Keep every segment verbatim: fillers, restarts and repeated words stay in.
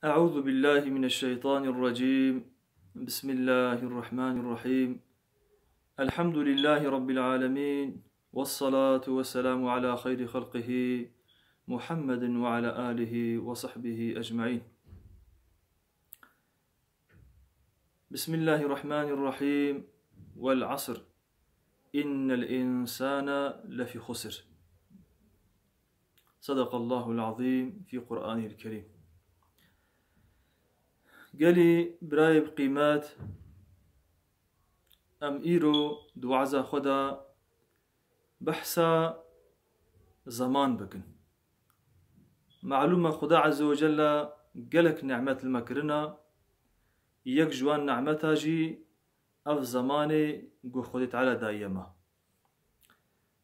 أعوذ بالله من الشيطان الرجيم. بسم الله الرحمن الرحيم. الحمد لله رب العالمين. والصلاة والسلام على خير خلقه محمد وعلى آله وصحبه أجمعين. بسم الله الرحمن الرحيم. والعصر. إن الإنسان لفي خسر. صدق الله العظيم في قرآنه الكريم. Gelî birayê bi qîmet, em îro di waza xwe de behsa zeman bikin. Malûm e Xuda Azze ve Celle gelek nimet li me kirina, yek ji wan nimeta jî ev zemanê ku Xwedê Teala daye me.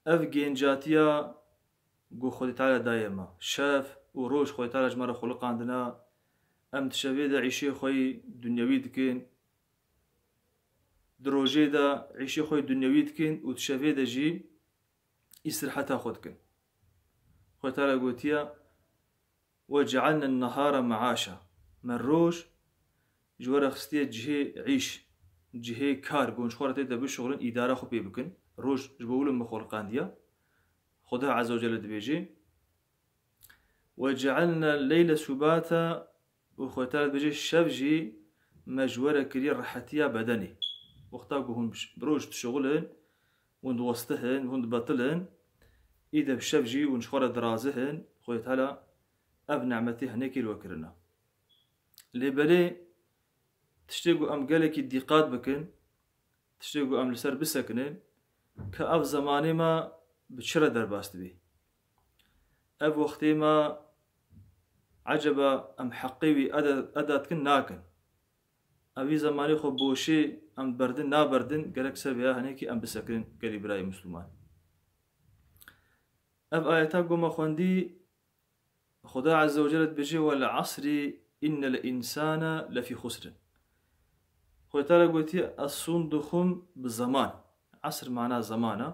Ev gencatiya ku Xwedê Teala daye me. Şev û roj Xwedê Teala ji me re xuliqandina. Em di şevê de îşê xwe yî dunyewî dikin. Di rojê de îşê xwe yî dunyewî dikin û di şevê de jî îstiraheta xwe dikin. Xwedê Teala gotiye, "Ve cealne nehara meaşa." Me roj ji we re xistiye cihê îş, cihê kar, ku hûn ji xwe re tê de bişuxulin, îdara xwe pê bikin. Roj ji bo wilo me xuliqandiye. Xuda Azze ve Celle dibêje, "Ve cealne leyle subata." Û Xwedê Teala dibêje, "Şev jî me ji we re kiriye rehetiya bedenê." Wexta ku hûn bi roj dişuxulin, hûn diwestihin, hûn dibetilin, îde bi şev jî hûn ji xwe re dirazihin, Xwedê Teala ev nimetê hinekî li we kirina. Lê belê tiştê ku em gelekî dîqat bikin, tiştê ku em li ser bisekinin, ke ev zemanê me bi çi re derbas dibe? Ev wextê me eceba em heqê wî eda, eda dikin nakin? Ev vî zemanê xwe boşê em berdin naberdin, gerek ser vêya hinekî em bisekinin gelî birayê Misliman. Ev ayeta ku me xwendî, Xuda Azze ve Celle dibêje, "Wel asrî innel însane lefî xusrin." Xwedê Teala gotiye, "Ez sûnd dixwim bi zeman." Esr mana zeman e.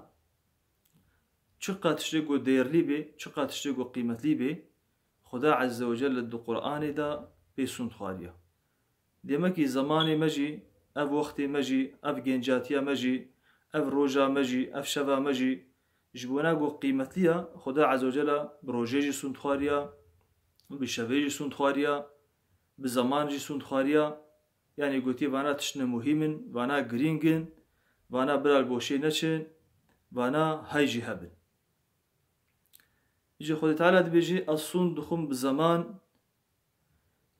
Çiqas tiştê ku değerlî bê, çiqas tiştê ku qîmetlî bê, Xuda Azze ve Celle di Qur'anê de pê sûnd xwariye. Demekî zemanê me jî, ev wextê me jî, ev gencatiya me jî, ev roja me jî, ev şeva me jî, ji bona ku qîmetliya, Xuda Azze ve Celle bi rojê jî sûnd xwariya, bi şevê jî sûnd xwariya, bi zeman jî sûnd xwariya. Yanî gotiye, vana tiştine muhîm in, vana girîng in, vana bila li boşê neçin, vana hay jî hebin. Ji Xwedê Teala dibêje, "Ez sûnd dixwim bi zeman."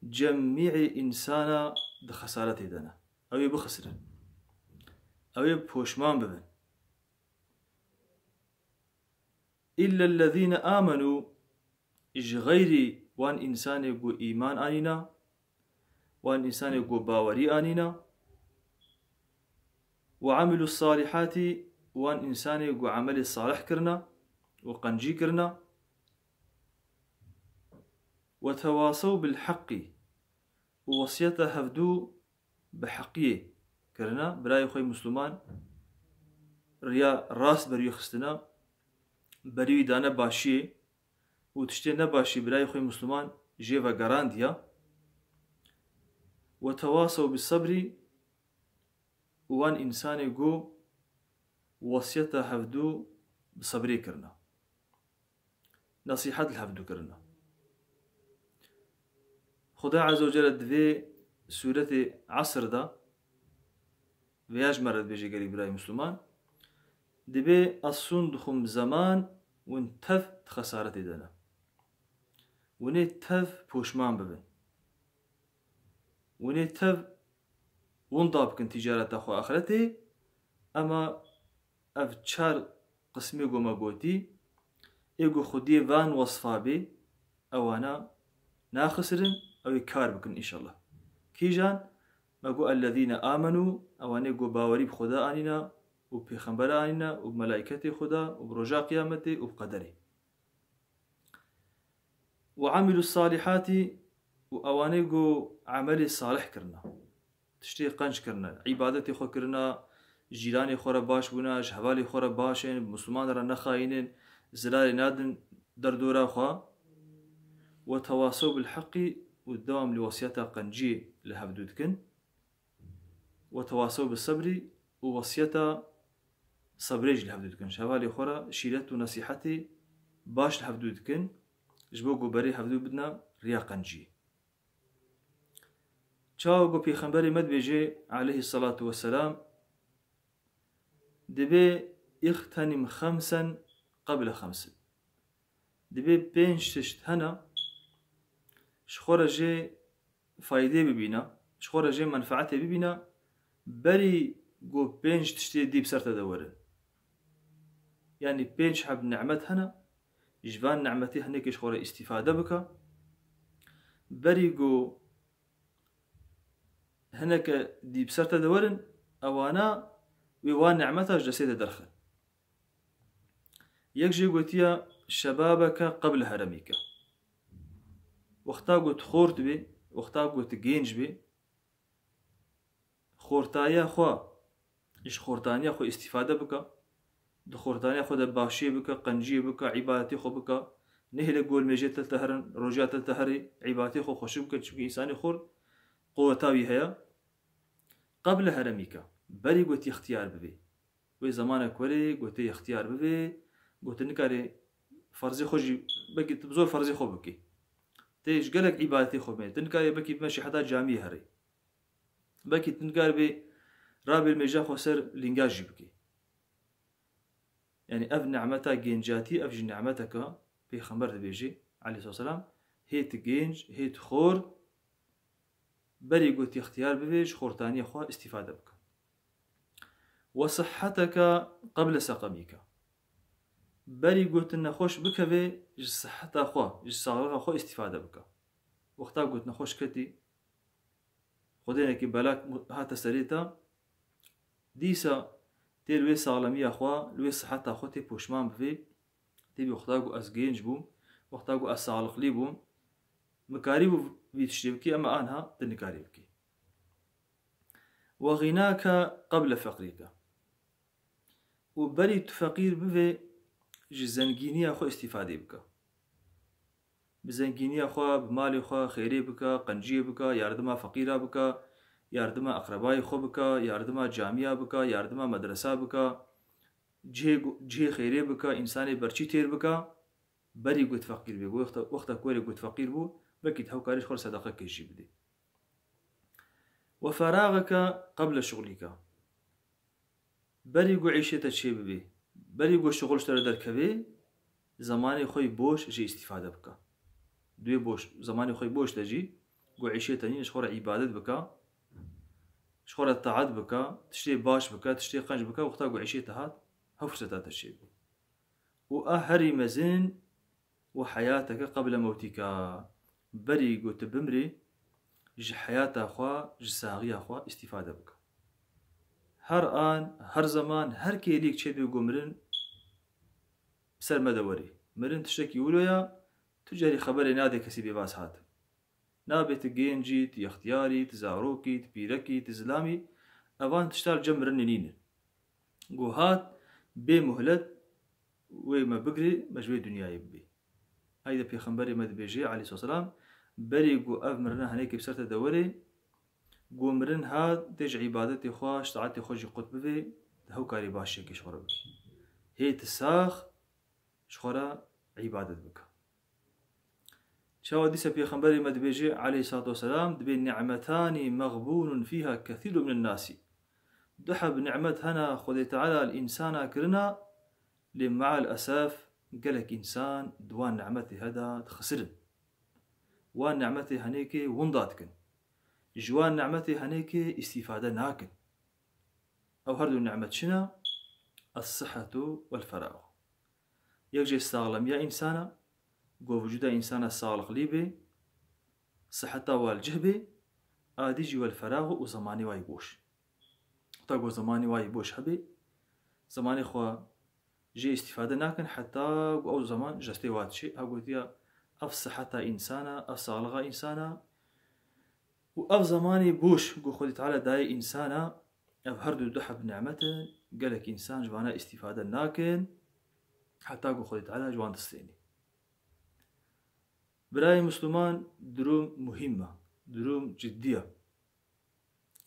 Cemî însana di xesaretê de ne. Ew ê bixisirin. Ew ê poşman bibin. Îllellezîne amenû, ji xeyrî wan însanê ku îman anîna, wan însanê ku bawerî anîna, we amilus salihati, wan însanê ku emelê salih kirina û qencî kirina, we tewasew bil heqî, û wesiyeta hevdû bi heqiyê kirina, birayê xwe yê Misliman riya rast berî xistina, berî wî dane başiyê û tiştê nebaşî birayê xwe yê Misliman jê vegerandiya. We tewasew bi sebrî, û wan însanê ku wesiyeta hevdû bi sebrê kirina. Nesîhet li hevdû kirina. Xuda Azze ve Celle di vê sûretê Esr de vêya ji me re dibêje gelî birayê Misliman, dibê ez sûn dixwim bi zeman, hûn tev di xesaretê de ne. Hûn ê tev poşman bibin. Hûn ê tev winda bikin tîcareta xwe axretê, ema ev çar qismê ku me gotî, ê ku xwediyê van wesfa bê, ewana naxisirin, ew ê kar bikin înşallah. Kîjan? Me got, "Ellezîne amenû", ewanê ku bawerî bi Xweda anîna û pêxembera anîna û bi melaîketê Xweda û bi roja qiyametê û bi qederê. "Ve amilus salihati", û ewanê ku emelê salih kirina. Tiştê qenc kirine, îbadetê xwe kirina, jîranê xwe re baş bûna, ji hevalê xwe re baş in, bi Misliman re nexayînin, zirarê nadin derdora xwe. "Ve tewasew bil heqî", û dewam li wesiyeta qenciyê li hevdû dikin. Ve tewasew bi sebrî û wesiyeta sebrê jî li hevdû dikin. Ji hevalê xwe re şîret û nesîhetê baş li hevdû dikin, ji bo ku berê hevdû bidine riya qenciyê. Çawa ku Pêxemberê me dibêje, aleyhî selatu weselam, dibê, "Îxtenim xemsen qeble xemsin." Dibê pênc tişt hene, ji xwe re jê faydê bibîne, ji xwe re jê menfeetê bibîne, berî ku pênc tiştê dî bi ser te de werin. Yanî pênc heb nimet hene, ji van nimetê hinekê ji xwe re îstîfade bike. Berî ku hineke dî bi ser te de werin, ewana wê wan nimeta ji destê de derxin. Yek jê gotiye, "Şebabeke qeble heremîke." Wexta ku tu xort bî, wexta ku tu gênc bî, xortaya xwe, ji xortaniya xwe îstîfade bike, di xortaniya xwe de başiyê bike, qenciyê bike, îbadetê xwe bike, nehêle ku li mêjê te teherin, roja te teherê, îbadetê xwe xweşik bike, çimkî însanê xort quweta wî heye. Qeble heremîke, berî ku tu ixtiyar bibî. Wê zemanek werê ku tê ixtiyar bibê, ku tu nikarê ferzê xwe jî, belkî tu bi zor ferzê xwe bikî. Tê ji gelek îbadetê xwe bimê. Tu nikarê belkî bime şî heta camiyê herê. Belkî tu nikaribê rabê li mêja xwe ser lînga jî bikî. Yanî ev nimeta gêncatî, ev jî nimeteke Pêxember dibêjê, aleyhisselam, hê tu gênc, hê tu xor, berî ku tu ixtiyar bibê, ji xortaniya xwe îstîfade bike. "Ve sihheteke qeble seqemîke." Berî ku tu nexweş bikevê, ji siheta xwe, ji saxlixa xwe îstîfade bike. Wexta ku tu nexweş ketî, xwedênekî belak hate serê te, dîsa tê li wê saxlemiya xwe, li wê siheta xwe tê poşman bivê, tê bî wexta ku ez gênc bûm, wexta ku ez saxliqlî bûm, min karîbû vî tiştê bikî, ema anha tu nikarî bikî. "Ve xînake qeble feqrîke." Û berî tu feqîr bivê, ji zengîniya xwe îstîfadê bike. Bi zengîniya xwe, bi malê xwe xêrê bike, qenciyê bike, yardima feqîra bike, yardima eqrebayê xwe bike, yardima camiya bike, yardima medresa bike, cihê gu-, cihê xêrê bike, însanê berçî têr bike, berî ku tu feqîr bî. Wexta, wexta ku werê ku tu feqîr bû, belkî tu hewkarî ji xwe re sedeqekê jî bidî. "Ve feraxeke qeble şuxlîke." Berî ku îşê te çêbibê, berî ku şixul ji te re derkevê, zemanê xwe yî boş jê îstîfade bike. Di wê boş, zemanê xwe yî boş de jî, ku îşê te nîne, ji xwe re îbadet bike, ji xwe re taet bike, tiştê baş bike, tiştê qenc bike, wexta ku îşê te hat, hew firseta te çêbû. Û a herî mezin, "Ve heyateke qeble mewtîke." Berî ku tu bimrî, ji heyata xwe, ji saxiya xwe îstîfade bike. Her an, her zeman, her kêlîk çêbê ku mirin bi ser me de werî. Mirin tiştekî wilo ya, tu carî xeberê nadê kesî bêbaz hatin. Nabê tu gêncî, tu ixtiyarî, tu zarokî, tu pîrekî, tu zilamî, evan tişta li cem mirinê nînin. Ku hat, bê muhlet wê me bigirê, me ji wê dinyayê bibê. Hayde Pêxemberê me dibêje, aleyhisselam, berî ku ev mirina henekê bi ser te de werê, ku mirin hat, tê ji îbadetê xwe, ji taetê xwe jî qut bivê, tu hewkarî baş çekê ji xwe re bikî. Hê tu sax ji xwe re îbadet bike. Çawa dîsa Pêxemberê me dibêje, aleyhissalatu vesselam, dibê, "Ni'metanî mexbûnun fîha kethîrun minen nasi." Du heb ni'met hene Xwedê Teala li însana kirina, lê me'al esef gelek însan di wan ni'metê he de dixisirin. Wan ni'metê henêkê winda dikin. Ji wan ni'metê henêkê îstîfade nakin. Ew her du ni'met çi ne? Es-sihhetu wel-ferag. Yek jê saxlemiya însana, ku vücuda însana saxliqlî bê, siheta we li cih bê, a dî jî wel-ferag û zemanê we yê boş. Heta ku zemanê we yê boş hebê, zemanê xwe jê îstîfade nakin, heta ku ew zeman ji destê we diçê. Ha gotiya, ev siheta însana, ev saxlixa însana û ev zemanê boş ku Xwedê Teala dayê însana, ev her du du heb ni'met in, gelek însan ji vana îstîfade nakin, heta ku Xwedê Teala ji wan distênî. Birayê Misliman, durum muhîm e, durum cidî ye.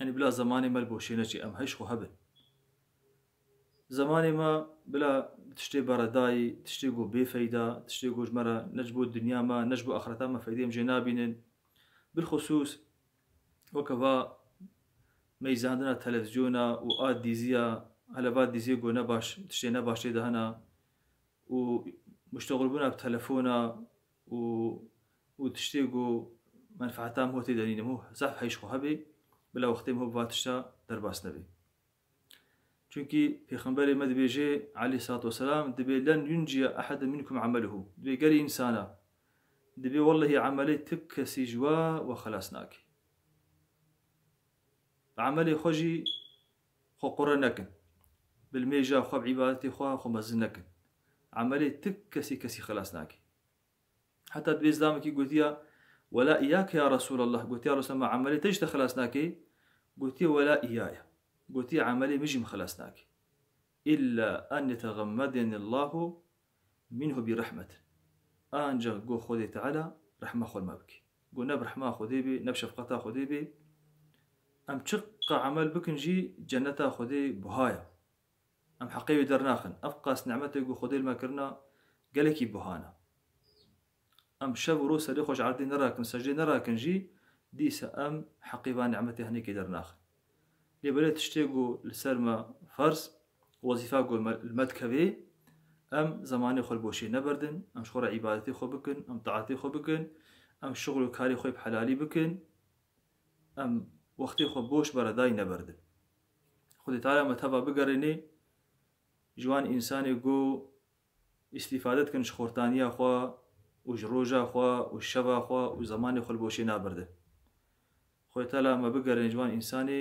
Yanî bila zemanê me li boşê neçê, em heyş xwe hebin. Zemanê me bila tiştê beredayî, tiştê ku bêfeyda, tiştê ku ji me re ne ji bo dinya me, ne ji bo axireta me feydê em jê nabînin. Bilxisûs weke va meyzandina televîzyona û a dîziya, hele va dîziyê ku ne baş, tiştê ne baş tê de hene û muştexilbûna bi telefona û, û tiştê ku menfeeta min tê de nîne, min zehf heyş xwe hebê, bila wextê min bi va tişta derbas nebê. Çunkî Pêxemberê me dibêje, aleyhissalatu vesselam, dibê, "Len yunciye ehede minkum ameluhu." Dibê gelî însana, dibê wellehî emelê ti kesî ji we we xelas nake. Bi emelê xwe jî xwe qure nekin. Bi limêja xwe, bi îbadetê xwe, xwe mezin nekin. Emelê ti kesî kesî xelas nake. Heta dibê zilamekî gotiya, "Wela îyake ya Resulallah." Gotiya, "Resulallah, emelê te jî te xelas nake." Gotiye, "Wela îyaye." Gotiye, "Emelê min jî min xelas nake. Îlla en yetegammedenillahu minhu bi rehmet." Ancak go Xwedê Teala rehma xwe li me bike. Go ne bi rehma Xwedê bê, ne bi şefqeta Xwedê bê. Em çiqa emel bikin jî cenneta Xwedê buha ye. Em heqê wê dernaxin. Ev qas nimetê ku Xwedê li me kirina gelekî buha ne. Em şev û roj serê xwe ji erdê nerakin, secdê nerakin jî, dîsa em heqê van nimetê hinekê dernaxin. Lê belê tiştê ku li ser me ferz, wezîfa ku me, li me dikevê, em zemanê xwe li boşê neberdin, em ji xwe re îbadetê xwe bikin, em taetê xwe bikin, em şixul û karê xwe bi helalî bikin, em wextê xwe boş beredayî neberdin. Xwedê Teala me teva bigerênê ji wan însanê ku îstîfade dikin ji xortaniya xwe û ji roja xwe û şeva xwe û zemanê xwe li boşê naberdin. Xwedê Teala me bigerêne ji wan însanê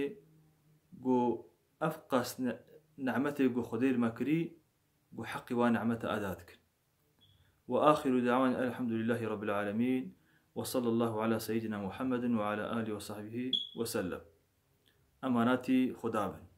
ku ev qas ne-, nimetê ku Xwedê li me kirî, ku heqî wan nimete eda dikin. Ve axiru da'wan elhamdülillahi rabbil alemin. Ve sallallahu ala seyyidina Muhammedin ve ala alihi ve sahbihi ve sellem. Emanatî Xuda bin.